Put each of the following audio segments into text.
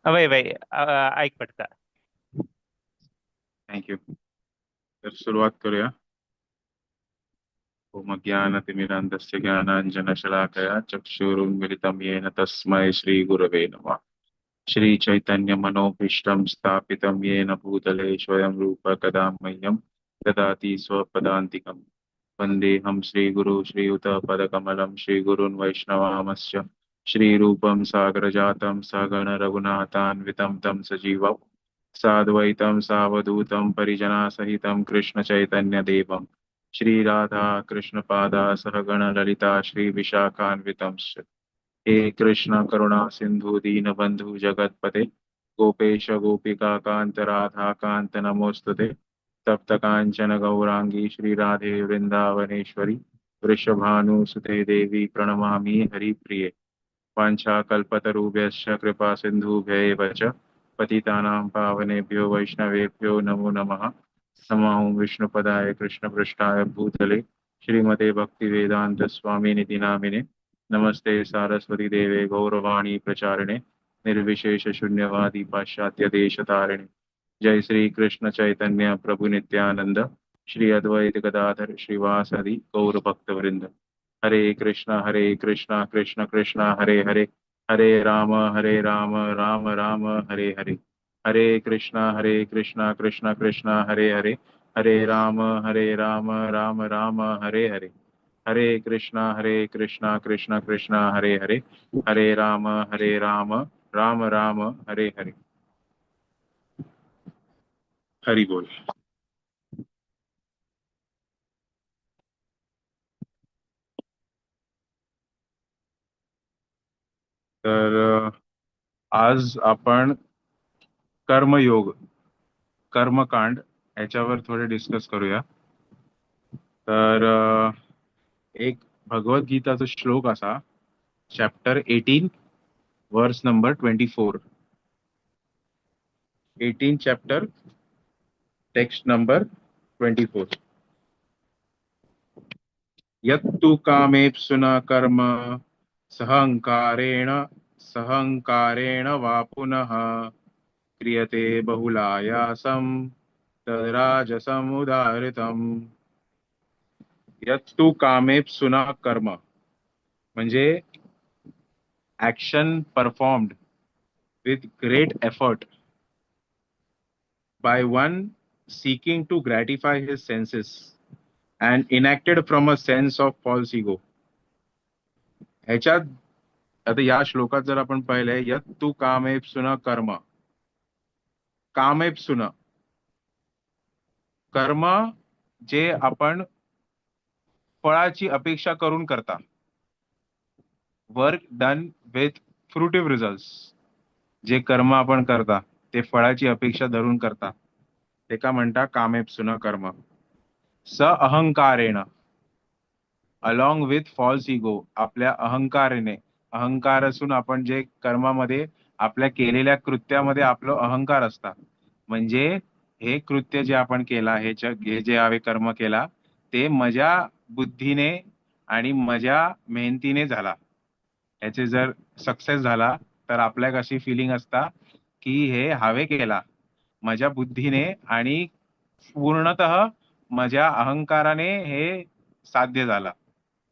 वय वय, आयक पडटा. Thank you. तर सुरुवात करूया. ओम अज्ञानतिमिरान्धस्य ज्ञानाञ्जनशलाकया चक्षुरुन्मिलितं येन तस्मै श्रीगुरवे नमः. श्रीचैतन्यमनोभीष्टं स्थापितं येन भूतले स्वयं रूप कदा मह्यं ददाति स्वपदान्तिकम्. वन्देऽहं श्रीगुरु श्रीयुतपदकमलं श्रीगुरून् वैष्णवामश्च श्रीरूपं सागरजातं सगण रघुनाथान्वितं तं सजीवं साद्वैतं सावधूतं परिजनासहितं कृष्णचैतन्यदेवं श्रीराधा कृष्णपादा सहगण ललिता श्रीविशाखान्वितंश्च. हे कृष्ण करुणा सिंधु दीनबंधु जगतपते गोपेश गोपिका कांत राधा कांत नमोस्तुते. तप्त कांचन गौरांगी श्री राधे वृंदावनेश्वरी वृषभानुसुते देवी प्रणमामि हरिप्रिये. वाञ्छा कल्पतरुभ्यश्च कृपा सिन्धुभ्य च पतितानां पावनेभ्यो वैष्णवेभ्यो नमो नमः. नमो विष्णुपदाय कृष्णपृष्ठाय भूतले श्रीमते भक्तिवेदांत स्वामिनिति नामिने. नमस्ते सारस्वती देवे गौरवाणी प्रचारिणे निर्विशेष शून्यवादी पाश्चात्य देशतारिणे. जय श्री कृष्ण चैतन्य प्रभु नित्यानंद श्री अद्वैत गदाधर श्रीवासादि गौर भक्तवृंद. हरे कृष्णा कृष्ण कृष्ण हरे हरे, हरे राम राम राम हरे हरे. हरे कृष्णा कृष्ण कृष्ण हरे हरे, हरे राम राम राम हरे हरे. हरे कृष्णा कृष्ण कृष्ण हरे हरे, हरे राम राम राम हरे हरे. हरी बोल. तर आज आपण कर्मयोग, कर्मकांड याच्यावर थोडे डिस्कस करूया. तर एक भगवद्गीताचो श्लोक असा, चॅप्टर 18 वर्स नंबर 24. 18 chapter text number 24. यत्तु कामेप्सुना कर्म सहंकारेण सहंकारेण वा पुनः क्रियते बहुलायासं तद्राजसमुदाहृतम्. यत्तु कामेप्सुना कर्म म्हणजे action performed with great effort by one seeking to gratify his senses and enacted from a sense of false ego. ह्याच्यात आता या श्लोकात जर आपण पाहिले, यत तू कामेप्सुन कर्म, कामेप्सुन कर्म जे आपण फळाची अपेक्षा करून करता, work done with fruitive results, जे कर्म आपण करता ते फळाची अपेक्षा धरून करता, तेका म्हणता कामेप्सुन कर्म. स अहंकारेण, अलॉंग विथ फॉल्स इगो, आपल्या अहंकारेने, अहंकार असून आपण जे कर्मामध्ये आपल्या केलेल्या कृत्यामध्ये आपलं अहंकार असता, म्हणजे हे कृत्य जे आपण केला, हे जे आवे कर्म केला ते माझ्या बुद्धीने आणि माझ्या मेहनतीने झाला. याचे जर सक्सेस झाला तर आपल्याक अशी फिलिंग असता की हे हावे केला माझ्या बुद्धीने आणि पूर्णतः माझ्या अहंकाराने हे साध्य झाला.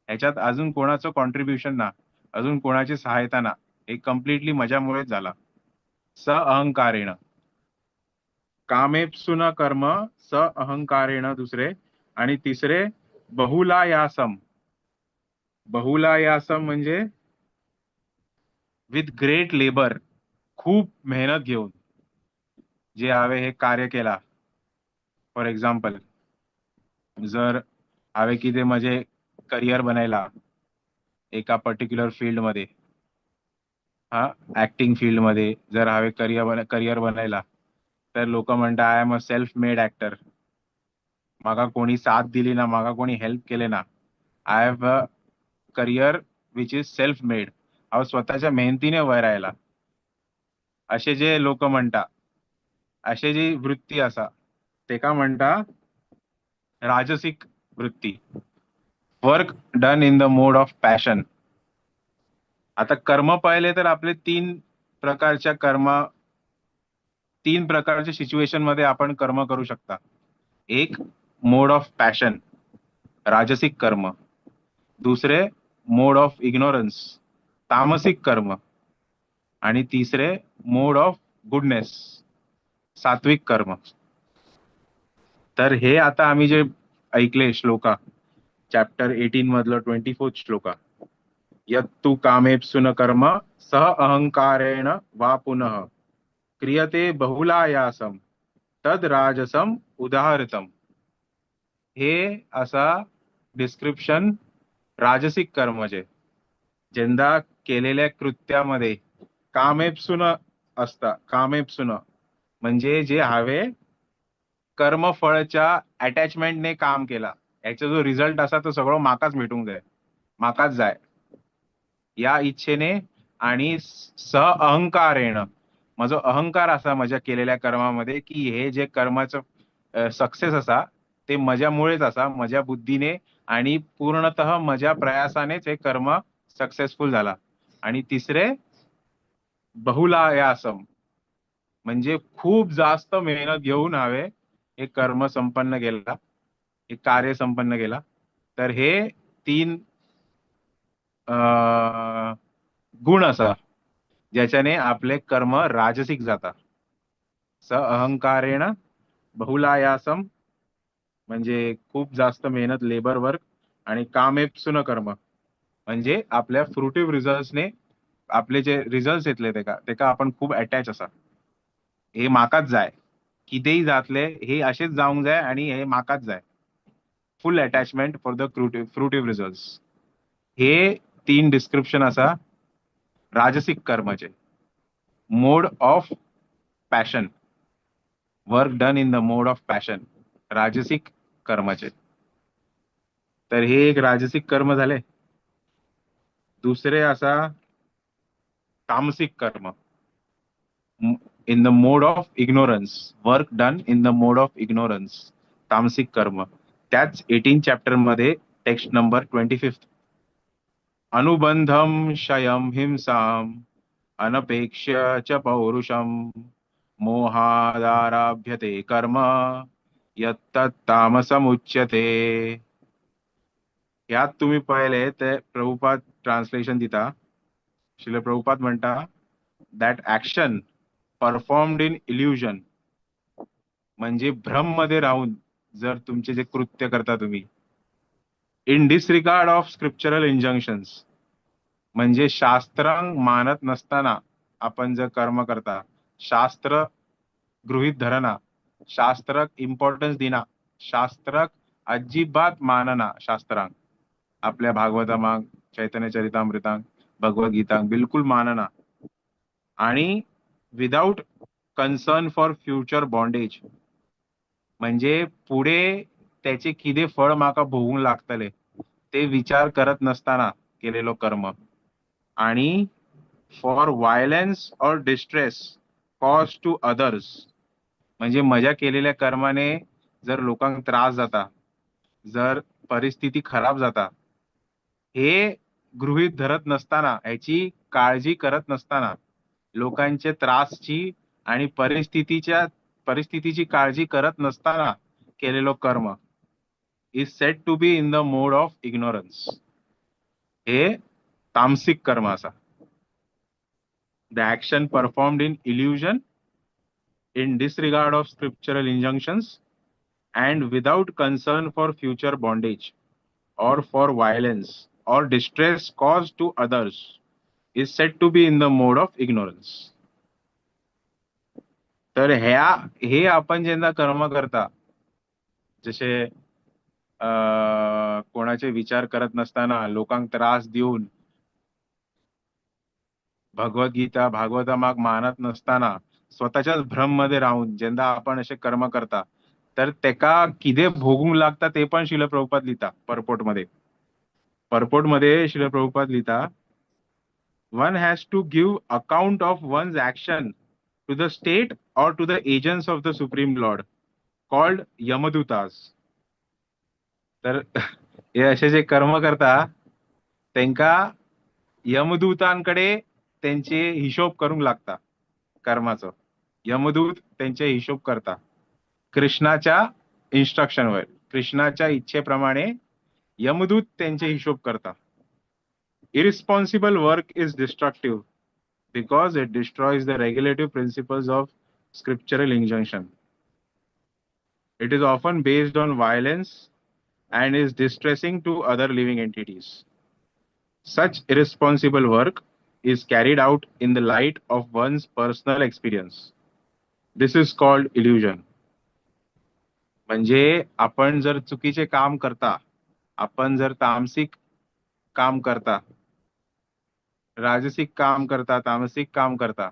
ह्याच्यात अजून कोणाचं कॉन्ट्रीब्युशन ना, अजून कोणाची सहायता ना, हे कम्प्लिटली माझ्यामुळेच झाला. स अहंकारेण कामेप्सुन कर्म स अहंकारेण दुसरे, आणि तिसरे बहुलायासम. बहुलायासम म्हणजे विथ ग्रेट लेबर, खूप मेहनत घेऊन जे हांवें हे कार्य केला. फॉर एक्झाम्पल, जर हांवें कितें म्हजें करियर बनयला एका पर्टिक्युलर फील्डमध्ये, हा ऍक्टिंग फील्डमध्ये जर हांवें करियर बनयला तर लोक म्हणटा I am a self made actor, म्हाका कोणी साथ दिली ना, म्हाका कोणी हेल्प केले ना, I have a career which is self made, हांव स्वतःच्या मेहनतीने वयर आयला, अशे जे लोक म्हणटा, अशे जी वृत्ती आसा तेका म्हणटा राजसिक वृत्ती, work done in the mode of passion. आता कर्म पाहिले तर आपले तीन प्रकारच्या कर्म तीन प्रकारच्या सिच्युएशन मध्ये आपण कर्म करू शकता. एक, मोड ऑफ पॅशन, राजसिक कर्म. दुसरे, मोड ऑफ इग्नोरन्स, तामसिक कर्म. आणि तिसरे, मोड ऑफ गुडनेस, सात्विक कर्म. तर हे आता आम्ही जे ऐकले श्लोका, चॅप्टर 18 मधलं 24th shloka, यत्तु कामेप्सुन कर्म सह अहंकारेण वा पुनः क्रियते बहुलायासम तद राजसम उदाहरितम. हे असा डिस्क्रिप्शन राजसिक कर्मचे, जेंदा केलेल्या कृत्यामध्ये कामेप्सुन असता. कामेप्सुन म्हणजे जे हावे कर्मफळच्या अटॅचमेंटने काम केला, याचा जो रिझल्ट असा तो सगळं माकाच भेटूंक जाय, माकाच जाय या इच्छेने. आणि सह अहंकारेण, म्हजो अहंकार असा म्हज्या केलेल्या कर्मामध्ये की हे जे कर्माचं सक्सेस असा ते म्हज्यामुळेच असा, म्हज्या बुद्धीने आणि पूर्णतः म्हज्या प्रयासानेच हे कर्म सक्सेसफुल झाला. आणि तिसरे, बहुलायासम, म्हणजे खूप जास्त मेहनत घेऊन हावे हे कर्म संपन्न केला, हे कार्य संपन्न केला. तर हे तीन गुण असा ज्याच्याने आपले कर्म राजसिक जाता. स अहंकारेण बहुलायासम म्हणजे खूप जास्त मेहनत, लेबर वर्क. आणि कामेप्सुन कर्म म्हणजे आपल्या फ्रुटिव्ह रिझल्ट्सने, आपले जे रिझल्ट येतले तेका तेका आपण खूप अटॅच असा, हे माकाच जाय, कितेंय जातले हे अशेच जावंक जाय आणि हे माकाच जाय, full attachment for the fruitive result. हे तीन डिस्क्रिप्शन असा राजसिक कर्माचे, mode of passion, work done in the mode of passion, राजसिक कर्माचे. तर हे एक राजसिक कर्म झाले. दुसरे असा तामसिक कर्म, in the mode of ignorance, work done in the mode of ignorance, तामसिक कर्म. त्याच 18 चॅप्टर मध्ये टेक्स्ट नंबर 25, अनुबंधम क्षयम हिंसाम अनपेक्ष्य च पौरुषम मोहादारभ्यते कर्म यत्तत्तामसमुच्यते. ह्यात तुम्ही पळयले ते प्रभुपाद ट्रान्सलेशन दिता. श्रील प्रभुपाद म्हणटा, that action performed in illusion, म्हणजे भ्रम मध्ये राहून जर तुमचे जे कृत्य करता तुम्ही, in disregard of scriptural injunctions, म्हणजे शास्त्रांक मानत नसताना आपण जर कर्म करता, शास्त्र गृहीत धरना, शास्त्रक इम्पॉर्टन्स दिना, शास्त्रक अजिबात मानना, शास्त्रांक आपल्या भागवतामाक, चैतन्य चरितामृतांक, भगवद्गीतांक बिलकुल मानना, आणि without concern for future bondage, म्हणजे पुढे त्याचे कितें फळ म्हाका भोगूंक लागतले ते विचार करत नसताना केलेलो कर्म, आणि for violence or distress caused to others, म्हणजे म्हज्या केलेल्या कर्माने जर लोकांक त्रास जाता, जर परिस्थिती खराब जाता, हे गृहीत धरत नसताना, ह्याची काळजी करत नसताना, लोकांचे त्रासची आणि परिस्थितीची काळजी करत नसताना केलेलो कर्म is said to be in the mode of ignorance. हे तामसिक कर्म असा. The action performed in illusion, in disregard of scriptural injunctions and without concern for future bondage or for violence or distress caused to others is said to be in the mode of ignorance. तर हे आपण जेन्ना कर्म करता, जशे कोणाचे विचार करत नसताना, लोकांक त्रास दिवन, भगवद्गीता भागवतामाक मानत नसताना, स्वतःच्याच भ्रम मध्ये राहून जेन्ना आपण असे कर्म करता, तर तेका कितें भोगूंक लागता ते पण श्रील प्रभुपाद लिहिता परपोर्ट मध्ये. परपोर्ट मध्ये श्रील प्रभुपाद लिहिता, one has to give account of one's action to the state or to the agents of the Supreme Lord called Yamadutas. तर हे असे जे कर्म करता त्यांका यमदूतांकडे त्यांचे हिशोब करूंक लागता कर्माचो. यमदूत त्यांचे हिशोब करता कृष्णाच्या इन्स्ट्रक्शनवर, कृष्णाच्या इच्छेप्रमाणे यमदूत त्यांचे हिशोब करता. Irresponsible work is destructive because it destroys the regulative principles of scriptural injunction. It is often based on violence and is distressing to other living entities. Such irresponsible work is carried out in the light of one's personal experience. This is called illusion. म्हणजे आपण जर चुकीचे काम करता, आपण जर तामसिक काम करता, राजसिक काम करता, तामसिक काम करता,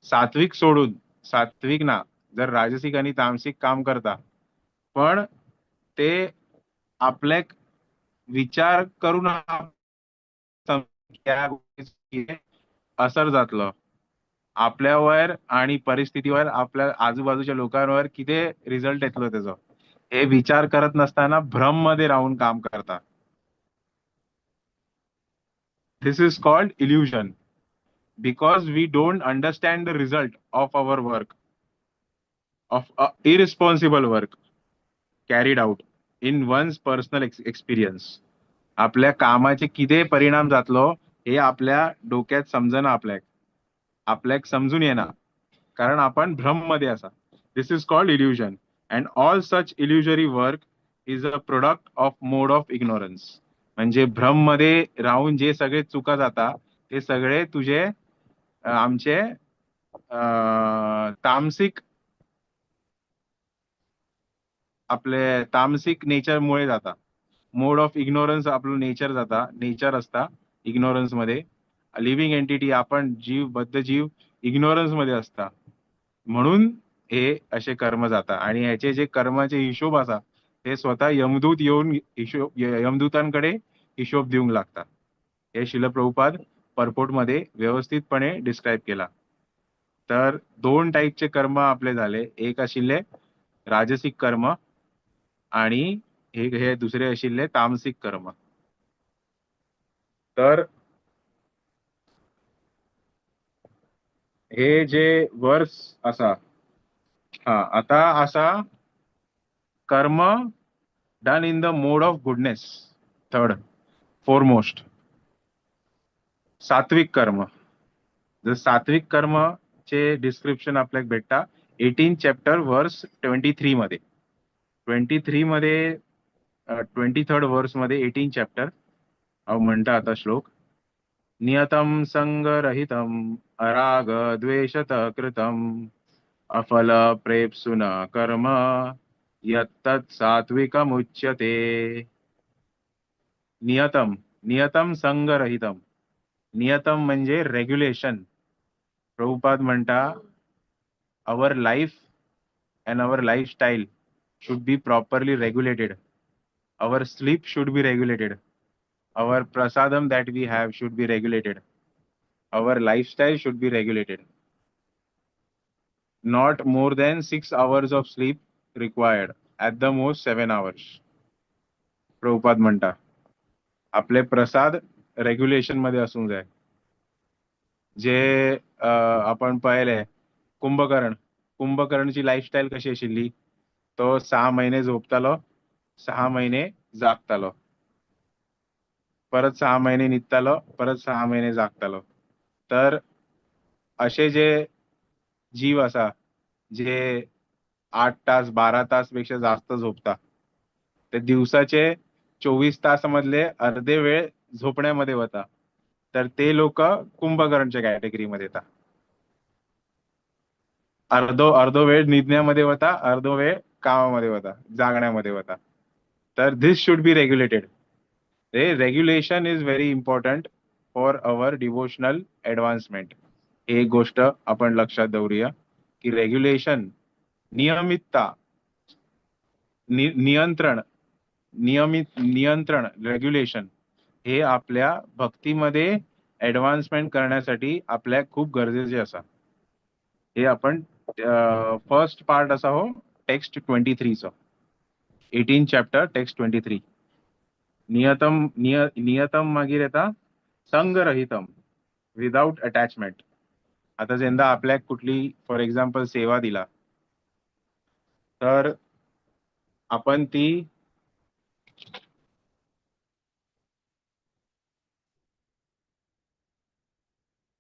सात्विक सोडून, सात्विक ना, जर राजसिक आणि तामसिक काम करता, पण ते आपल्या विचार करून त्या गोष्टीचे असर जातलो आपल्यावर आणि परिस्थितीवर, आपल्या आजूबाजूच्या लोकांवर किती रिझल्ट येतलो त्याचो, हे विचार करत नसताना भ्रम मध्ये राहून काम करता. This is called illusion because we don't understand the result of our work, of irresponsible work carried out in one's personal experience. आपल्या कामाचे किती परिणाम जातलो हे आपल्या डोक्यात समजना, आपल्याक आपल्याक समजून येना, कारण आपण भ्रम मध्ये असा. This is called illusion and all such illusory work is a product of mode of ignorance. म्हणजे भ्रम मध्ये राहून जे सगळे चुका जाता ते सगळे तुझे आमचे तामसिक, आपले तामसिक नेचर मुळे जाता. मोड ऑफ इग्नोरन्स आपलं नेचर जाता, नेचर असता इग्नोरन्स मध्ये. लिव्हिंग एंटिटी आपण जीव, बद्ध जीव इग्नोरन्स मध्ये असता, म्हणून हे असे कर्म जाता. आणि ह्याचे जे कर्माचे हिशोब असा ते स्वतः यमदूत येऊन हिशोब, यमदूतांकडे हिशोब देऊन लागतात. हे श्रील प्रभुपाद परपोर्ट मध्ये व्यवस्थितपणे डिस्क्राईब केला. तर दोन टाईपचे कर्म आपले झाले, एक आशिल्ले राजसिक कर्म आणि हे दुसरे आशिल्ले तामसिक कर्म. तर हे जे वर्स असा, हा आता असा कर्म done in the mode of goodness, third foremost सात्विक कर्म. जर सात्विक कर्म चे डिस्क्रिप्शन आपल्याला भेटता 18 चॅप्टर वर्स 23 मध्ये, 23 मध्ये 23rd verse मध्ये 18 चॅप्टर अहो म्हणता आता श्लोक, नियतम संगरहितम अराग द्वेषत कृतम अफल प्रेप्सुन कर्म यत्तत् सात्विकमुच्यते. नियतम, नियतम संगरहितम, नियतम म्हणजे रेग्युलेशन. प्रभुपाद म्हणता our life and our lifestyle should be properly regulated, our sleep should be regulated, our prasadam that we have should be regulated, our lifestyle should be regulated. Not more than 6 hours of sleep required, at the most 7 hours. Prabhupada म्हणता आपले प्रसाद regulation मध्ये असून जाय. जे आपण पळयले Kumbhakarna, कुंभकर्णची lifestyle कशी आशिल्ली, तो 6 महिने झोपतालो, 6 महिने जागतालो, परत 6 महिने न्हिदतालो, परत 6 महिने जागतालो. तर असे जे जीव असा जे 8 तास 12 तास पेक्षा जास्त झोपता, ते दिवसाचे 24 तास मधले अर्धे वेळ झोपण्यामध्ये वता, तर ते लोक कुंभकर्णच्या कॅटेगरीमध्ये येतात. अर्धो वेळ निदण्यामध्ये वता, अर्धो वेळ कामामध्ये वता, जागण्यामध्ये वता. तर this should be regulated. हे regulation is very important for our devotional advancement. एक गोष्ट आपण लक्षात दवरूया की रेग्युलेशन, नियमितता, नियंत्रण, नियमित नियंत्रण, रेग्युलेशन हे आपल्या भक्तीमध्ये ऍडव्हान्समेंट करण्यासाठी आपल्या खूप गरजेचे असा. हे आपण फर्स्ट पार्ट असा हो टेक्स्ट 23 चो, 18 चॅप्टर टेक्स्ट 23. नियतम, नियतम मागीर येता संगरहितम, विदाउट अटॅचमेंट. आता जेन्ना आपल्याक कुठली फॉर एक्झाम्पल सेवा दिला तर आपण ती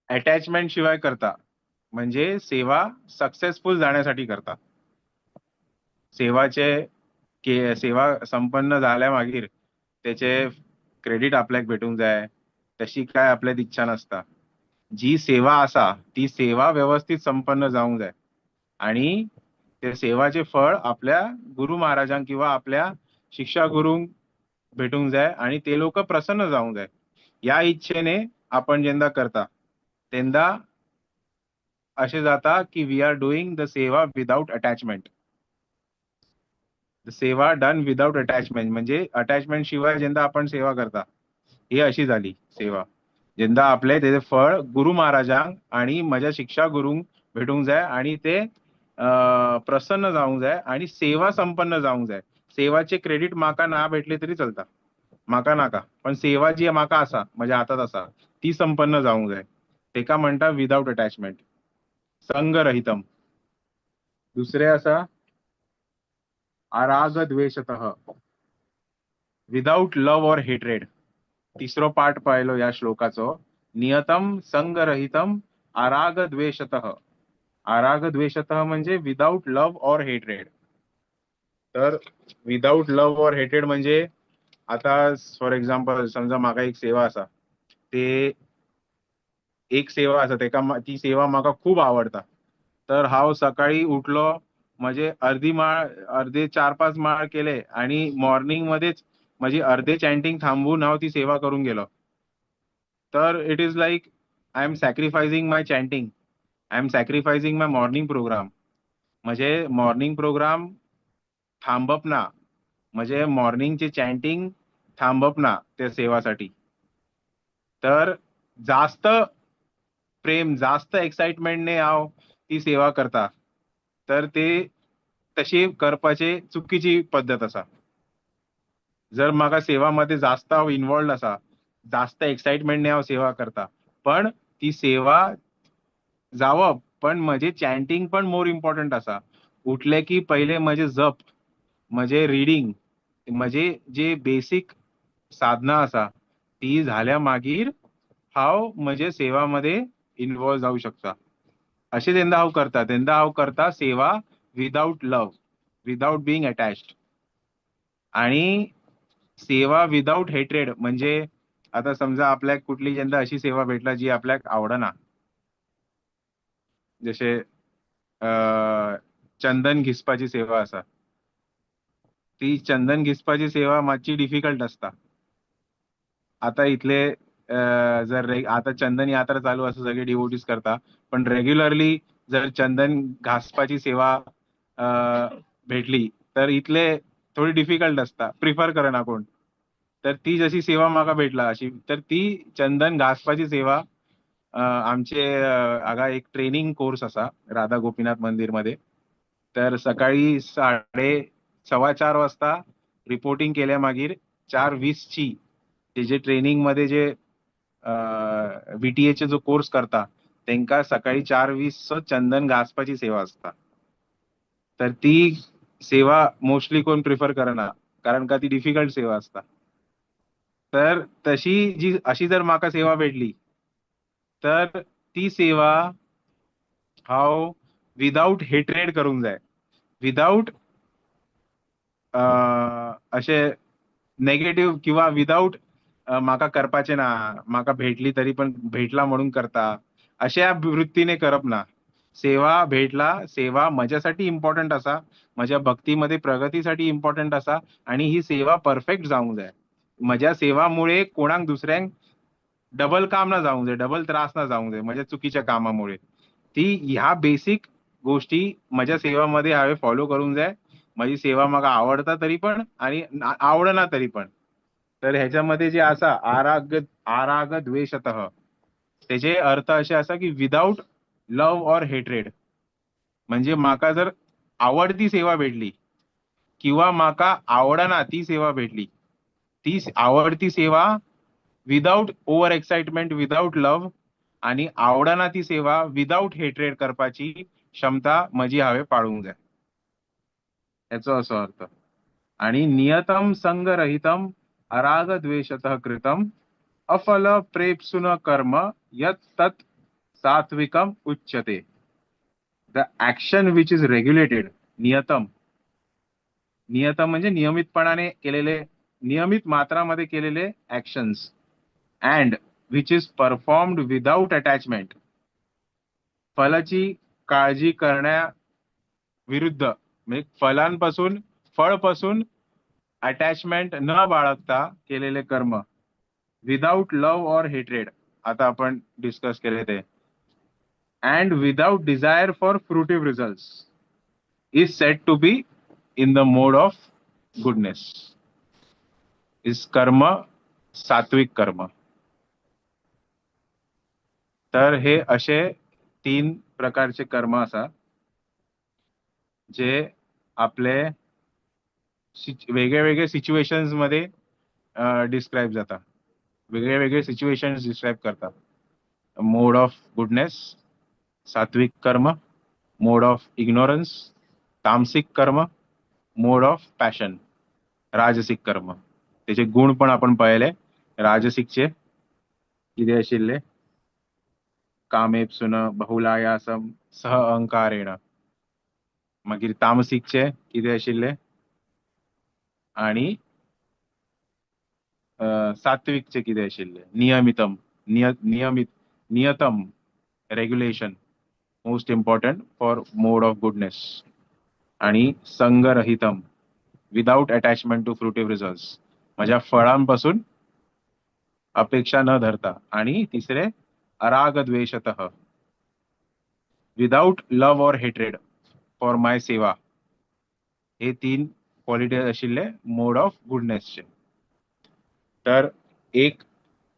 अटॅचमेंट शिवाय करता, म्हणजे सेवा सक्सेसफुल जाण्यासाठी करता. सेवाचे के सेवा संपन्न झाल्या मागीर त्याचे क्रेडिट आपल्याक भेटूंक जाय तशी काय आपल्याक इच्छा नासता. जी सेवा आसा ती सेवा व्यवस्थित संपन्न जावंक जाय आणि ते सेवाचे फळ आपल्या गुरु महाराजांक किंवा आपल्या शिक्षा गुरूंक भेटूंक जाय आणि ते लोक प्रसन्न जावंक जाय. या इच्छेने आपण जेन्ना करता तेन्ना अशें जाता की we are doing the seva without attachment. The seva done without attachment म्हणजे अटॅचमेंट शिवाय जेन्ना आपण सेवा करता ही अशी जाली सेवा. जेन्ना आपले तेजे फळ गुरु महाराजांक आणि म्हज्या शिक्षा गुरूंक भेटूंक जाय आणि ते प्रसन्न जावंक जाय आणि सेवा संपन्न जावंक जाय. सेवाचे क्रेडिट म्हाका ना भेटले तरी चलता, म्हाका नाका, पण सेवा जी म्हाका आसा म्हज्या हातात आसा ती संपन्न जावंक जाय. तेका म्हणटा विदाउट अटॅचमेंट, संगरहितम. दुसरें आसा अराग द्वेषतः, विदाउट लव ऑर हेट्रेड. तिसरो पार्ट पळयलो ह्या श्लोकाचो, नियतम संगरहितम अराग द्वेषतः. अराग द्वेषतः म्हणजे विदाउट लव ऑर हेट्रेड. तर विदाउट लव ऑर हेट्रेड म्हणजे आता फॉर एक्झाम्पल समजा म्हाका एक सेवा आसा, ते एक सेवा आसा तेका ती सेवा म्हाका खूब आवडटा. तर हांव सकाळी उठलो, म्हजे अर्दी माळ, अर्दे 4-5 माळ केले आणि मॉर्निंग मध्येच म्हजी अर्धे चॅन्टिंग थांबून हांव ती सेवा करूंक गेलो. तर it is like I am sacrificing my chanting, I am sacrificing my morning program. म्हजे मॉर्निंग प्रोग्राम थांबप ना, म्हजे मॉर्निंगचे चॅन्टिंग थांबप ना त्या सेवासाठी. तर जास्त प्रेम, जास्त एक्साइटमेंटने हांव ती सेवा करता, तर ते तशी करपाची चुकीची पद्दत आसा. जर म्हाका सेवा मध्ये जास्त हांव इन्वॉल्ड आसा, जास्त एक्साइटमेंटने हांव सेवा करता, पण ती सेवा जावप पण म्हजे चॅन्टिंग पण मोर इम्पॉर्टंट आसा. उठले की पहिले म्हजे जप, म्हजे रिडींग, म्हजे जे बेसीक साधना आसा ती झाल्या मागीर हांव म्हजे सेवा मध्ये इन्वॉल्व जावं शकता. अशें जेन्ना हांव करता तेन्ना हांव करता seva without love, without being attached. आणि सेवा विदाउट हेट्रेड म्हणजे आता समजा आपल्याक कुठली जेन्ना अशी सेवा भेटला जी आपल्याक आवडना, जशे चंदन घिसपाची सेवा आसा, ती चंदन घिसपाची सेवा मातशी डिफिकल्ट आसता. आता इतले जर आता चंदन यात्रा चालू आसा, सगळे डिवोटीज करता, पण रेग्युलरली जर चंदन घासपाची सेवा भेटली तर इतले थोडी डिफिकल्ट आसता, प्रिफर करना कोण. तर ती जशी सेवा म्हाका भेटला अशी, तर ती चंदन घासपाची सेवा आमचे हांगा एक ट्रेनिंग कोर्स आसा राधा गोपीनाथ मंदिर मध्ये. तर सकाळी 4:15 वाजता रिपोर्टिंग केल्या मागीर 4:20 ची ते जे ट्रेनिंग मध्ये जे VTA चे जो कोर्स करता तेंका सकाळी 4:20 चंदन घासपाची सेवा आसता. तर ती सेवा मोस्टली कोण प्रिफर करना, कारण का ती डिफिकल्ट सेवा आसता. तर तशी जी अशी जर म्हाका सेवा भेटली तर ती सेवा हांव विदाउट हेट्रेड करूंक जाय, विदाउट अशें नेगेटिव्ह किंवा विदाउट म्हाका करपाचें ना, म्हाका भेटली तरी पण भेटला म्हणून करता अशा वृत्तीने करप ना. सेवा भेटला, सेवा म्हज्यासाठी इम्पॉर्टंट आसा, म्हज्या भक्तीमध्ये प्रगतीसाठी इम्पॉर्टंट आसा आणि ही सेवा परफेक्ट जावंक जाय. म्हज्या सेवामुळे कोणाक दुसऱ्यांक डबल काम ना जावंक जाय, डबल त्रास ना जावंक जाय म्हज्या चुकीच्या कामामुळे. ती ह्या बेसीक गोष्टी म्हज्या सेवामध्ये हांवें फॉलो करूंक जाय. म्हजी सेवा म्हाका आवडता तरी पण आणि आवडना तरी पण. तर ह्याच्यामध्ये जे आसा आराग आराग द्वेषतः, तेजे अर्थ अशे आसा की विदाउट लव ऑर हेट्रेड. म्हणजे म्हाका जर आवडती सेवा भेटली किंवा म्हाका आवडना ती सेवा भेटली, ती आवडती सेवा without over excitement, without love आनी आवडना ती सेवा विदाउट हेट्रेड करपाची क्षमता म्हजी हांवें पाळूंक जाय, हेचो असो अर्थ. आणि नियतम संगरहितम अराग द्वेषतः कृतम अफल प्रेप्सुन कर्म यत तत् सात्विकम उच्यते. The action which is regulated, नियतम, नियतम म्हणजे नियमितपणाने केलेले, नियमित मात्रामध्ये केलेले actions, and which is performed without attachment, फलाची काळजी करण्या विरुद्ध, म्हणजे फलांपासून, फळपासून अटॅचमेंट न बाळगता केलेले कर्म, विदाउट लव्ह ऑर हेट्रेड, आता आपण डिस्कस केले ते, and without desire for fruitive results is said to be in the mode of goodness, is कर्म सात्विक कर्म. तर हे असे तीन प्रकारचे कर्म आसा जे आपले वेगळे वेगळे सिच्युएशन्स मध्ये डिस्क्राईब जाता, वेगळे वेगळे सिच्युएशन्स डिस्क्राईब करता. मोड ऑफ गुडनेस सात्विक कर्म, मोड ऑफ इग्नोरन्स तामसिक कर्म, मोड ऑफ पॅशन राजसिक कर्म. त्याचे गुण पण आपण पळयले. राजसिकचे कितें आशिल्ले? कामेप्सुन बहुलायासम सह अहंकारेण. मागीर तामसिकचे कितें आशिल्ले? आणि सात्विकचे कितें आशिल्ले? नियमितम, नियमित, नियतम, regulation most important for mode of goodness, आणि संगरहितम without attachment to fruitive results, माझ्या फळांपासून अपेक्षा न धरता. आणि तिसरे अराग द्वेषतः, without love or hatred for my seva. हे तीन क्वालिटी आशिल्ले मोड ऑफ गुडनेसचे. तर एक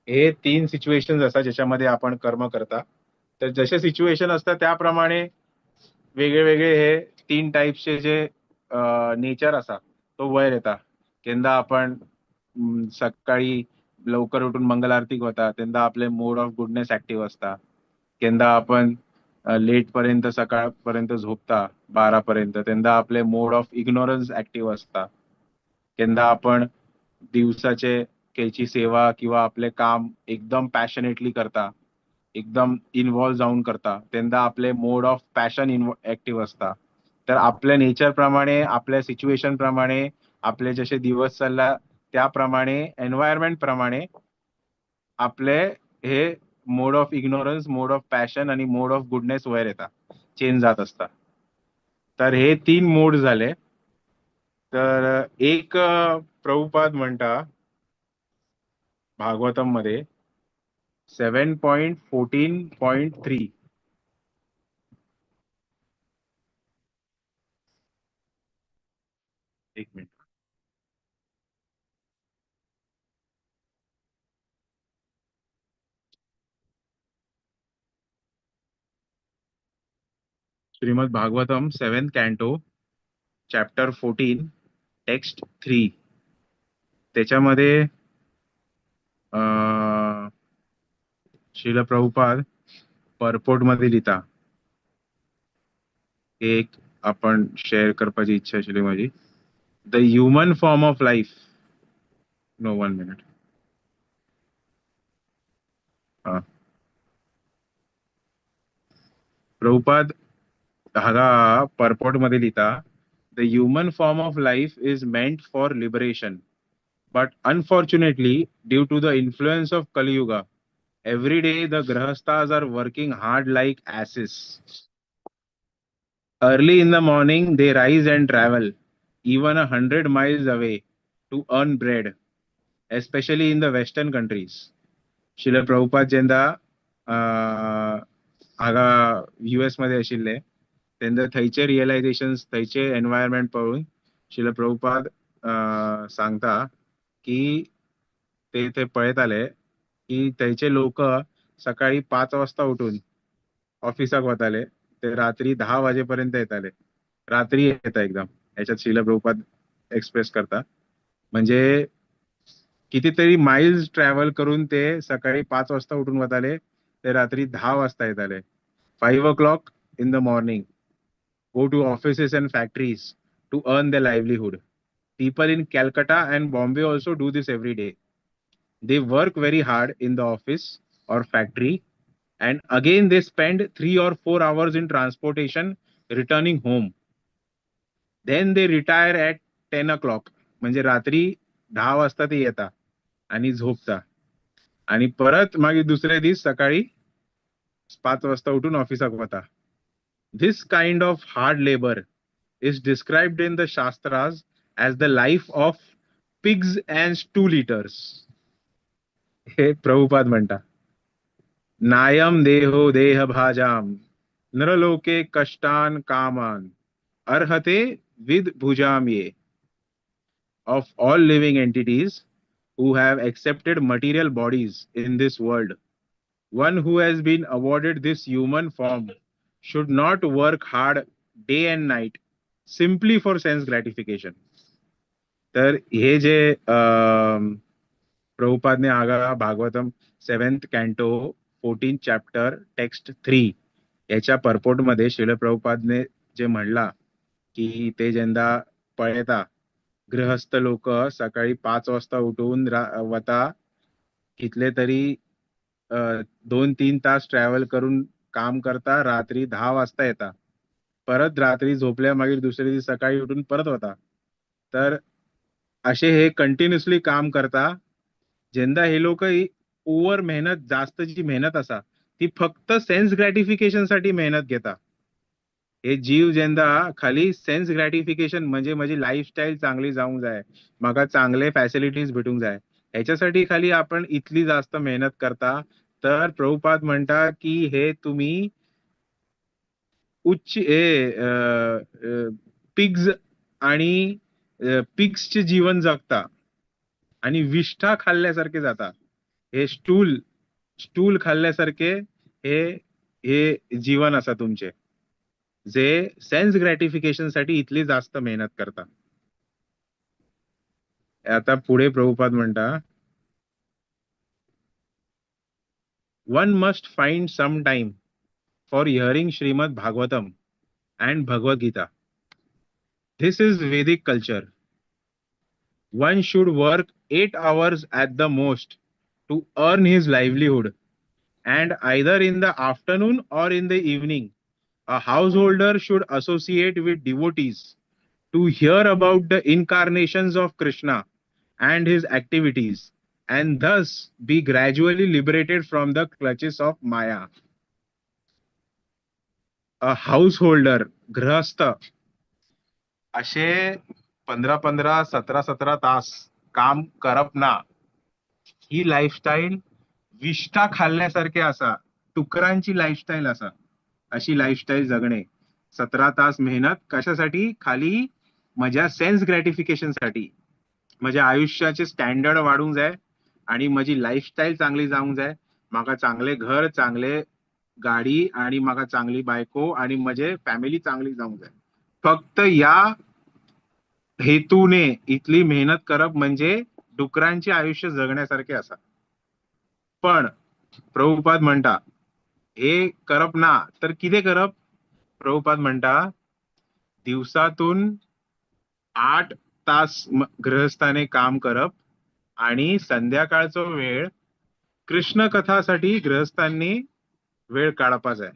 हे तीन सिच्युएशन आसा ज्याच्यामध्ये आपण कर्म करता. तर जसे सिच्युएशन असतात त्याप्रमाणे वेगळे वेगळे हे तीन टाईपचे जे नेचर आसा तो वयर येता. केन्ना आपण सकाळी लवकर उठून मंगल आरतीक वता तेन्ना आपले मोड ऑफ गुडनेस ऍक्टिव्ह असता. केन्ना आपण लेट पर्यंत सकाळपर्यंत झोपता 12 पर्यंत तेन्ना आपले मोड ऑफ इग्नोरन्स ऍक्टिव्ह असता. केन्ना आपण दिवसाचे खंयची सेवा किंवा आपले काम एकदम पॅशनेटली करता, एकदम इन्वॉल्व जाऊन करता तेन्ना आपले मोड ऑफ पॅशन ऍक्टिव्ह असता. तर आपल्या नेचर प्रमाणे, आपल्या सिच्युएशन प्रमाणे, आपले जसे दिवस चलला त्याप्रमाणे, एन्व्हायरमेंट प्रमाणे आपले हे mode of ignorance, mode of passion आणि मोड ऑफ गुडनेस वयर येता, चेंज जात असता. तर हे तीन मोड झाले. तर एक प्रभुपाद म्हणता भागवतम मध्ये 7.14.3, एक minute, Shrimad Bhagavatam 7th canto chapter 14 text 3, त्याच्यामध्ये श्रील प्रभुपाद परपोर्ट मध्ये लिहिता, एक आपण शेअर करपाची इच्छा आशिल्ली माझी. The human form of life, no 1 minute, हा प्रभुपाद हांगा परपोर्ट मध्ये लिहिता, the human form of life is meant for liberation, but unfortunately due to the influence of Kaliyuga every day the grahasthas are working hard like asses. Early in the morning they rise and travel even 100 miles away to earn bread, especially in the western countries. Srila Prabhupada जेन्ना हांगा US मध्ये आशिल्ले तेन्ना थंयचे realisation, थंयचे environment पळोवन श्रील प्रभुपाद सांगता की ते थंय पळयताले की थंयचे लोक सकाळी 5 वाजता उठून ऑफिसाक वताले, ते रात्री 10 वाजेपर्यंत येताले, रात्री येता एकदम. ह्याच्यात श्रील प्रभुपाद एक्सप्रेस करता, म्हणजे कितीतरी माइल्स ट्रॅव्हल करून ते सकाळी 5 वाजता उठून वताले ते रात्री 10 वाजता येताले. 5 o'clock in the morning go to offices and factories to earn the livelihood. People in Calcutta and Bombay also do this every day. They work very hard in the office or factory and again they spend 3 or 4 hours in transportation returning home. Then they retire at 10 o'clock. म्हणजे रात्री 10 वाजता ते येता आणि झोपता आणि परत मागीर दुसरे दीस सकाळी 5 वाजता उठून ऑफिसाक वता. This kind of hard labor is described in the Shastras as the life of pigs and stool eaters. हे प्रभुपाद म्हणता. नायम देहो देह भाजाम नरलोके कष्टान कामान अर्हते विद भुजाम ये. Of all living entities who have accepted material bodies in this world, one who has been awarded this human form should not work hard day and night simply for sense gratification. तर हे जे प्रभुपादने आगा Bhagavatam 7th canto 14 chapter text 3 याच्या परपोर्टमध्ये श्रील प्रभुपादने जे म्हणला की ते जेन्ना पळयता गृहस्थ लोक सकाळी 5 वाजता उठून वता, कितले तरी 2-3 तास ट्रॅव्हल करून काम करता, रात्री 10 वाजता येता, परत रात्री झोपल्या मागीर दुसरे दीस सकाळी उठून परत वता. तर असे हे कंटिन्युअसली काम करता. जेन्ना हे लोक ओव्हर मेहनत, जास्त जी मेहनत असा ती फक्त सेन्स ग्रॅटिफिकेशन साठी मेहनत घेता. हे जीव जेन्ना खाली सेन्स ग्रॅटिफिकेशन म्हणजे माझी लाईफस्टाईल चांगली जाऊंक जाय, म्हाका चांगले फॅसिलिटीज भेटूंक जाय, ह्याच्यासाठी खाली आपण इतली जास्त मेहनत करता. तर प्रभुपाद म्हणता की हे तुम्ही उच्च हे पिग्स आणि पिग्सचे जीवन जगता आणि विष्ठा खाल्ल्यासारखे जाता. हे स्टूल खाल्ल्यासारखे हे जीवन असा तुमचे, जे सेन्स ग्रॅटिफिकेशन साठी इतली जास्त मेहनत करता. आता पुढे प्रभुपाद म्हणता, one must find some time for hearing Srimad Bhagavatam and Bhagavad Gita. This is Vedic culture. One should work 8 hours at the most to earn his livelihood, and either in the afternoon or in the evening, a householder should associate with devotees to hear about the incarnations of Krishna and his activities, and thus be gradually liberated from the clutches of Maya. A householder, गृहस्थ, असे 15-15 17-17 तास काम करप ना, ही lifestyle विष्ठा खाल्ल्यासारखे असा, डुकरांची lifestyle असा, अशी लाईफस्टाईल जगणे. 17 तास मेहनत कशासाठी? खाली माझ्या सेन्स ग्रॅटिफिकेशन साठी, माझ्या आयुष्याचे स्टँडर्ड वाढूंक जाय आणि माझी लाईफस्टाईल चांगली जाऊंक जाय, म्हाका चांगले घर, चांगले गाडी आणि म्हाका चांगली बायको आणि माझे फॅमिली चांगली जाऊंक जाय. फक्त या हेतूने इतली मेहनत करप म्हणजे डुकरांचे आयुष्य जगण्यासारखे असा. पण प्रभुपाद म्हणता हे करप ना, तर कितें करप? प्रभुपाद म्हणता दिवसातून 8 तास गृहस्थाने काम करप आणि संध्याकाळचो वेळ कृष्ण कथासाठी गृहस्थांनी वेळ काडपा जाय.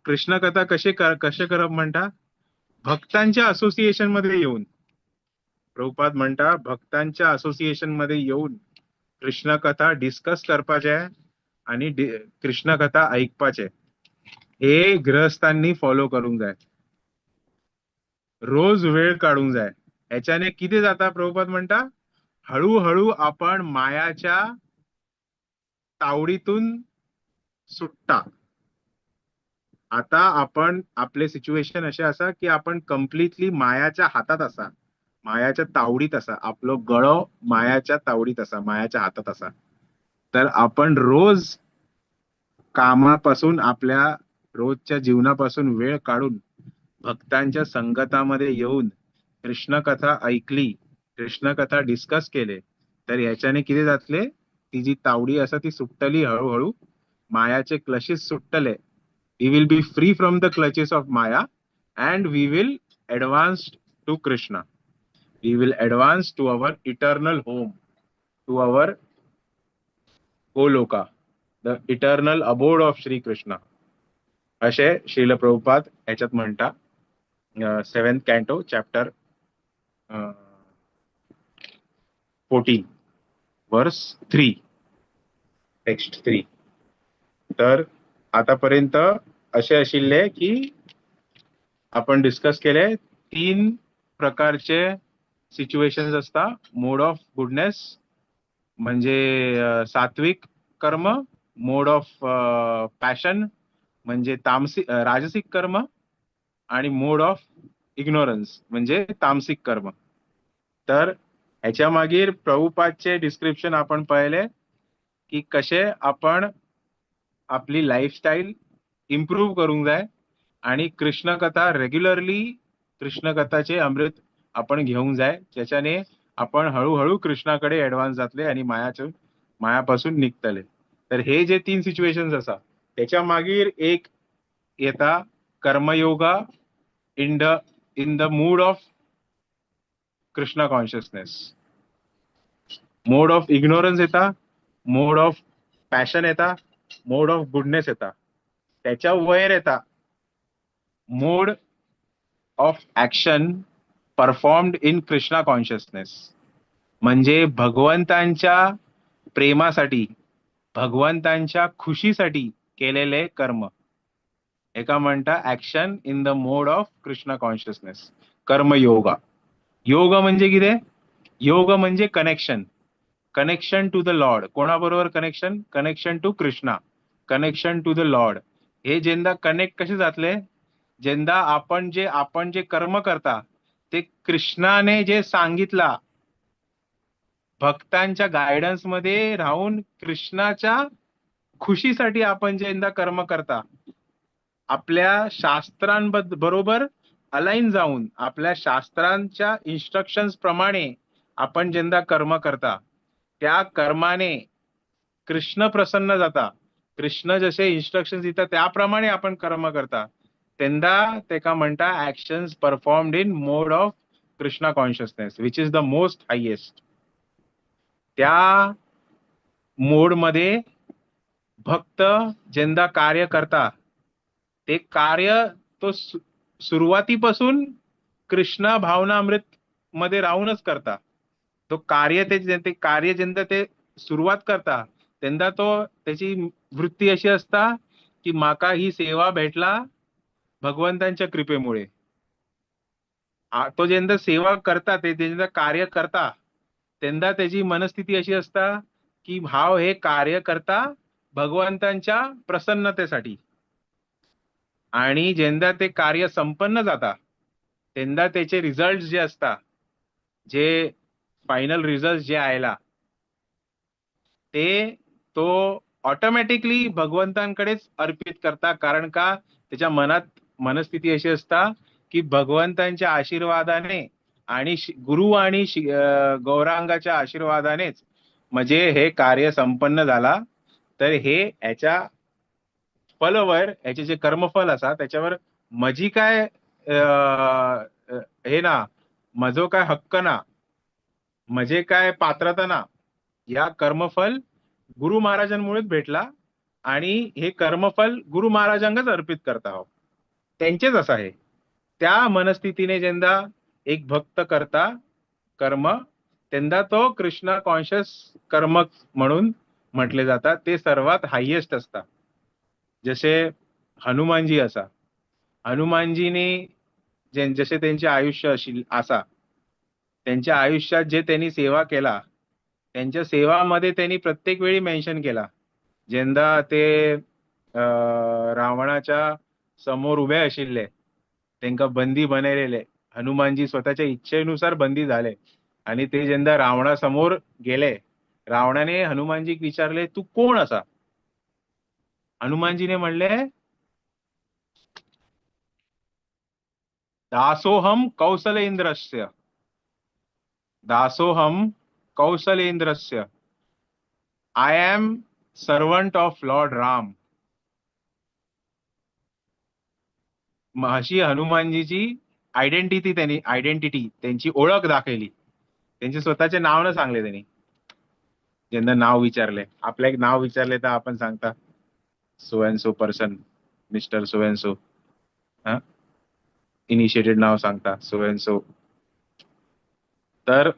कृष्ण कथा कशे करप म्हणटा? भक्तांच्या असोसिएशन मध्ये येऊन. प्रभुपाद म्हणटा भक्तांच्या असोसिएशन मध्ये येऊन कृष्ण कथा डिस्कस करपाचे आणि कृष्ण कथा ऐकपाचे, हे गृहस्थांनी फॉलो करूंक जाय. रोज वेळ काडूंक जाय. हेच्याने कितें जाता? प्रभुपाद म्हणटा हळूहळू आपण मायाच्या तावडीतून सुट्टा. आता आपण आपले सिच्युएशन असे आसा की आपण कम्प्लिटली मायाच्या हातात आसा, मायाच्या तावडीत आसा, आपलो गळो मायाच्या तावडीत आसा, मायाच्या हातात आसा. तर आपण रोज कामापासून, आपल्या रोजच्या जीवनापासून वेळ काढून भक्तांच्या संगतामध्ये येऊन कृष्ण कथा ऐकली, कृष्ण कथा डिस्कस केले, तर ह्याच्याने कितें जातले? ती जी तावडी आसा ती सुट्टली हळूहळू मायाचे clutches सुट्टले. We will be free from the clutches of Maya and we will advance to Krishna. We will advance to our eternal home, to our Goloka, the eternal abode of Shri Krishna. असे श्रील प्रभुपाद ह्याच्यात म्हणता, seventh canto, chapter 14, verse 3, text 3. तर आतापर्यंत असे आशिल्ले की आपण discuss केले तीन प्रकारचे सिच्युएशन्स असता. मोड ऑफ गुडनेस म्हणजे सात्विक कर्म, मोड ऑफ पॅशन म्हणजे तामसिक राजसिक कर्म आणि मोड ऑफ इग्नोरन्स म्हणजे तामसिक कर्म. तर ह्याच्या मागीर प्रभुपादचे डिस्क्रिप्शन आपण पळयले की कशे आपण आपली लायफस्टायल इम्प्रूव्ह करूंक जाय आणि कृष्ण कथा रेग्युलरली, कृष्ण कथाचे अमृत आपण घेऊंक जाय, ज्याच्याने आपण हळूहळू कृष्णाकडे ऍडव्हान्स जातले आणि मायापासून निघतले. तर हे जे तीन सिच्युएशन्स आसा, त्याच्या मागीर एक येता कर्मयोगा in the mood of Krishna consciousness. Mode of ignorance येता, मोड ऑफ पॅशन येता, मोड ऑफ गुडनेस येता. त्याच्या वयर येता mode of action performed in Krishna consciousness, म्हणजे भगवंतांच्या प्रेमासाठी, भगवंतांच्या खुशीसाठी केलेले कर्म. एका म्हणता action in the mode of Krishna consciousness, कर्मयोगा. योग म्हणजे कितें? योग म्हणजे connection, connection to the Lord. कोणाबरोबर connection? Connection to Krishna, connection to the Lord. हे जेन्ना कनेक्ट कशे जातले? जेन्ना आपण जे कर्म करता ते कृष्णाने जे सांगितला, भक्तांच्या गायडन्स मध्ये राहून कृष्णाच्या खुशीसाठी आपण जेन्ना कर्म करता, आपल्या शास्त्रांबद्द बरोबर अलाइन जाऊन, आपल्या शास्त्रांच्या इन्स्ट्रक्शन्स प्रमाणे आपण जेन्ना कर्म करता, त्या कर्माने कृष्ण प्रसन्न जाता. कृष्ण जसे इन्स्ट्रक्शन दिता त्याप्रमाणे आपण कर्म करता, तेन्ना तेका म्हणटा actions performed in mode of Krishna consciousness, which is the most highest. त्या मोड मध्ये भक्त जेन्ना कार्य करता, ते कार्य तो सुरुवातीपासून कृष्ण भावनामृत मध्ये राहूनच करता. तो कार्य ते ते कार्य जेन्ना ते सुरुवात करता, तेन्ना तो त्याची वृत्ती अशी असता की माका ही सेवा भेटला भगवंतांच्या कृपेमुळे. तो जेन्ना सेवा करता, ते जेन्ना कार्य करता, तेन्ना त्याची मनस्थिती अशी असता की हांव हे कार्य करता भगवंतांच्या प्रसन्नतेसाठी. आणि जेन्ना ते कार्य संपन्न जाता, तेन्ना त्याचे रिझल्ट जे असता, जे फायनल रिझल्ट जे आयला, ते तो ऑटोमॅटिकली भगवंतांकडेच अर्पित करता. कारण का? त्याच्या मनात मनस्थिती अशी असता की भगवंतांच्या आशीर्वादाने आणि गुरु आणि गौरांगाच्या आशीर्वादानेच म्हणजे हे कार्य संपन्न झाला. तर हे याच्या फलवर, याचे जे कर्मफल असा त्याच्यावर म्हजी काय हे ना, म्हजो काय हक्क ना, म्हजे काय पात्रता ना. या कर्मफल गुरु महाराजांमुळेच भेटला आणि हे कर्मफल गुरु महाराजांकच अर्पित करता आहो, त्यांचेच असं आहे. त्या मनस्थितीने जेन्ना एक भक्त करता कर्म, तेन्ना तो कृष्णा कॉन्शियस कर्म म्हणून म्हटले जातात. ते सर्वात हायेस्ट असता. जसे हनुमानजी असा, हनुमानजीने जसे त्यांचे आयुष्य असा, त्यांच्या आयुष्यात जे त्यांनी सेवा केला, त्यांच्या सेवामध्ये त्यांनी प्रत्येक वेळी मेन्शन केला. जेन्ना ते रावणाच्या समोर उभे आशिल्ले, तेंका बंदी बनयलेले, हनुमानजी स्वतःच्या इच्छेनुसार बंदी झाले आणि ते जेन्ना रावणासमोर गेले, रावणाने हनुमानजीक विचारले, तू कोण असा? हनुमानजीने म्हणले, दासोहम कौसलेंद्रस्य, दासोहम कौसलेंद्रस्य, I am servant of Lord Ram. अशी हनुमानजीची आयडेंटिटी त्यांनी, आयडेंटिटी त्यांची ओळख दाखवली. त्यांचे स्वतःचे नाव न सांगले त्यांनी. ज्यांना नाव विचारले, आपलं एक नाव विचारले तर आपण सांगता so and so person, mister so and so, हा इनिशिएटेड नाव सांगता सो अँड सो. तर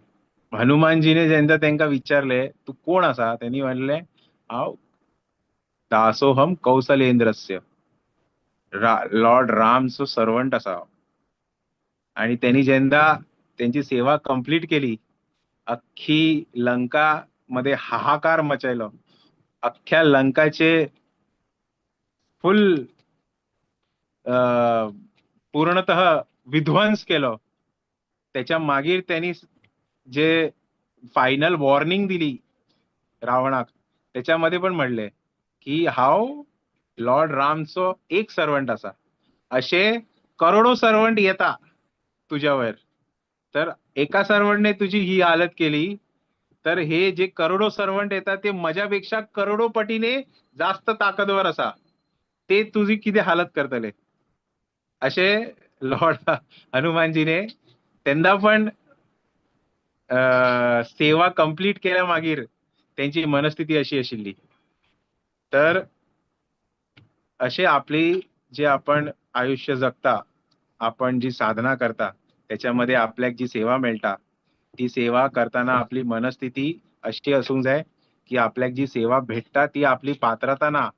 हनुमानजीने ज्यांचा त्यांका विचारले तू कोण असा, त्यांनी म्हणले हांव दासोहम कौसलेंद्रस्य, लॉर्ड रामचो सर्वंट असा. आणि त्यांनी जेंदा त्यांची सेवा कंप्लीट केली, अख्खी लंका मध्ये हाहाकार मचायलो, अख्ख्या लंकाचे फुल पूर्णतः विध्वंस केलो. त्याच्या मागीर त्यांनी जे फायनल वॉर्निंग दिली रावणाक, त्याच्यामध्ये पण म्हणले की हांव लॉर्ड रामचो एक सर्वंट असा, असे करोडो सर्वंट येता तुझ्यावर, तर एका सर्वंटने तुझी ही हालत केली, तर हे जे करोडो सर्वंट येतात ते माझ्यापेक्षा करोडो पटीने जास्त ताकदवर असा, ते तुझी किती हालत करतले. असे लॉर्ड हनुमानजीने त्यांना पण सेवा कंप्लीट केल्या मागीर त्यांची मनस्थिती अशी आशिल्ली. तर असे आपली जे आपण आयुष्य जगता, आपण जी साधना करता, त्याच्यामध्ये आपल्याक जी सेवा मेळटा ती सेवा करताना आपली मनस्थिती अशी असूंक जाय की आपल्याक जी सेवा भेटता ती आपली पात्रता ना,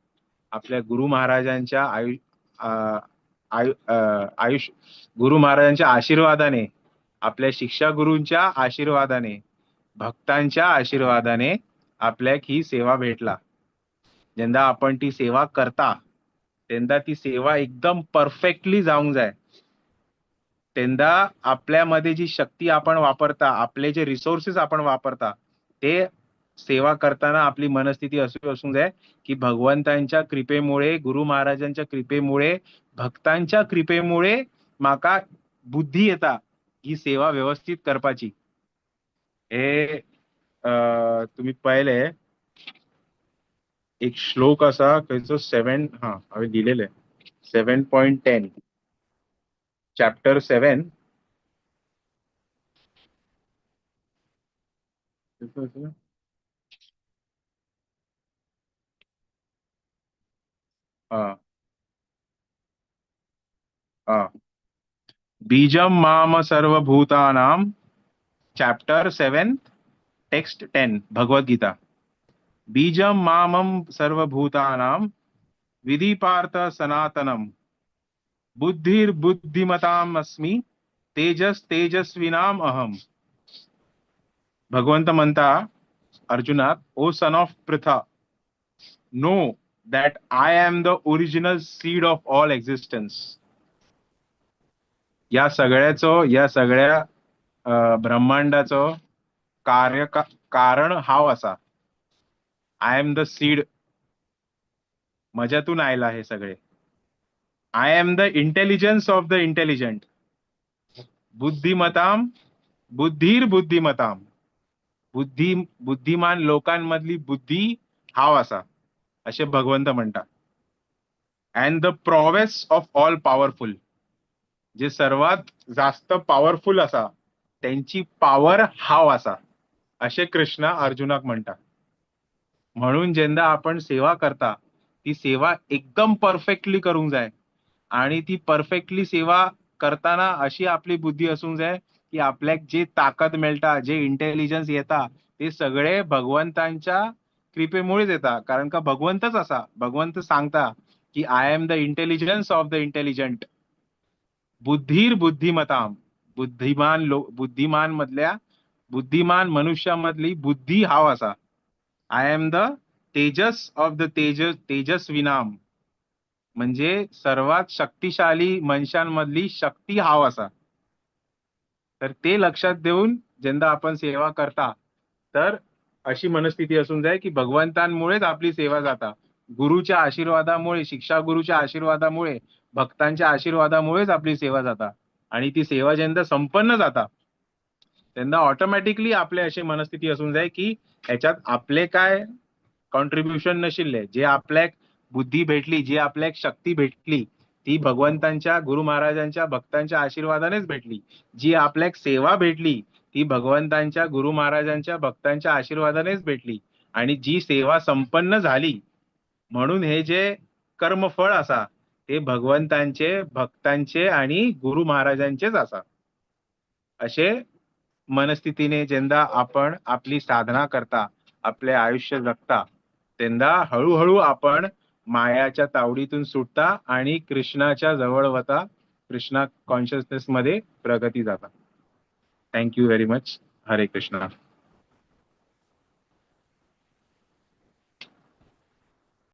आपल्या गुरु महाराजांच्या आयु आयु आयुष्य गुरु महाराजांच्या आशीर्वादाने, आपल्या शिक्षा गुरूंच्या आशीर्वादाने, भक्तांच्या आशीर्वादाने आपल्याक ही सेवा भेटला. जेन्ना आपण ती सेवा करता तेन्ना ती सेवा एकदम परफेक्टली जावंक जाय. तेन्ना आपल्यामध्ये जी शक्ती आपण वापरता, आपले जे रिसोर्सेस आपण वापरता, ते सेवा करताना आपली मनस्थिती अशी असूंक जाय की भगवंतांच्या कृपेमुळे, गुरु महाराजांच्या कृपेमुळे, भक्तांच्या कृपेमुळे म्हाका बुद्धी येता ही सेवा व्यवस्थित करपाची. हे तुमी पळयले एक श्लोक आसा खंयचो 7, हा हांवें दिलेले 7.10 चॅप्टर 7. हा हा बीजम माम सर्वभूतानां, चॅप्टर 7 टेक्स्ट 10 भगवद्गीता. बीजम मामम सर्वभूतानां विधि पार्थ सनातनम बुद्धिर बुद्धिमताम अस्मि तेजस तेजस्विनाम अहम. भगवंत म्हणता अर्जुनाक, O son of Pritha, know that I am the original seed of all existence. या सगळ्याचो, या सगळ्या ब्रह्मांडाचो कार्य कारण हांव आसा. I am the seed, म्हज्यातून आयला हे सगळे. I am the intelligence of the intelligent. बुद्धिमताम बुद्धीर बुद्धिमताम, बुद्धी बुद्धिमान लोकांमधली बुद्धी हांव आसा अशें भगवंत म्हणटा. And the prowess of all powerful, जे सर्वात जास्त पॉवरफुल आसा त्यांची पावर हांव आसा अशें कृष्णा अर्जुनाक म्हणटा. म्हणून जेन्ना आपण सेवा करता ती सेवा एकदम परफेक्टली करूंक जाय आणि ती परफेक्टली सेवा करताना अशी आपली बुद्धी असूंक जाय की आपल्याक जे ताकद मेळटा, जे इंटेलिजन्स येता ते सगळे भगवंतांच्या कृपेमुळेच येता. कारण का भगवंतच आसा. भगवंत सांगता की I am the intelligence of the intelligent. बुद्धीर बुद्धिमताम, बुद्धिमान लो बुद्धिमान मधल्या बुद्धिमान मनुष्यामधली बुद्धी हांव आसा. I am the Tejas of the Tejas तेजस्विनाम, म्हणजे सर्वात शक्तिशाली मनशांमधली शक्ती हांव आसा. तर ते लक्षात देऊन जेन्ना आपण सेवा करता तर अशी मनस्थिती असूंक जाय की भगवंतांमुळेच आपली सेवा जाता. गुरुच्या आशीर्वादामुळे, शिक्षा गुरुच्या आशीर्वादामुळे, भक्तांच्या आशीर्वादामुळेच आपली सेवा जाता. आणि ती सेवा जेन्ना संपन्न जाता तेन्ना ऑटोमॅटिकली आपले अशी मनस्थिती असूंक जाय की ह्याच्यात आपले काय कॉन्ट्रीब्युशन नशिल्ले, जे आपल्याक बुद्धी भेटली, जी आपल्याक शक्ती भेटली ती भगवंतांच्या, गुरु महाराजांच्या, भक्तांच्या आशीर्वादानेच भेटली. जी आपल्याक सेवा भेटली ती भगवंतांच्या, गुरु महाराजांच्या, भक्तांच्या आशीर्वादानेच भेटली. आणि जी सेवा संपन्न झाली म्हणून हे जे कर्मफळ असा ते भगवंतांचे, भक्तांचे आणि गुरु महाराजांचेच असा. असे मनस्थितीने जेंदा आपण आपली साधना करता, आपले आयुष्य जगता, तेंदा हळूहळू आपण मायाच्या तावडीतून सुटता आणि कृष्णाच्या जवळ वता, कृष्णा कॉन्शियसनेस मध्ये प्रगती जाता. Thank you very much. Hare Krishna.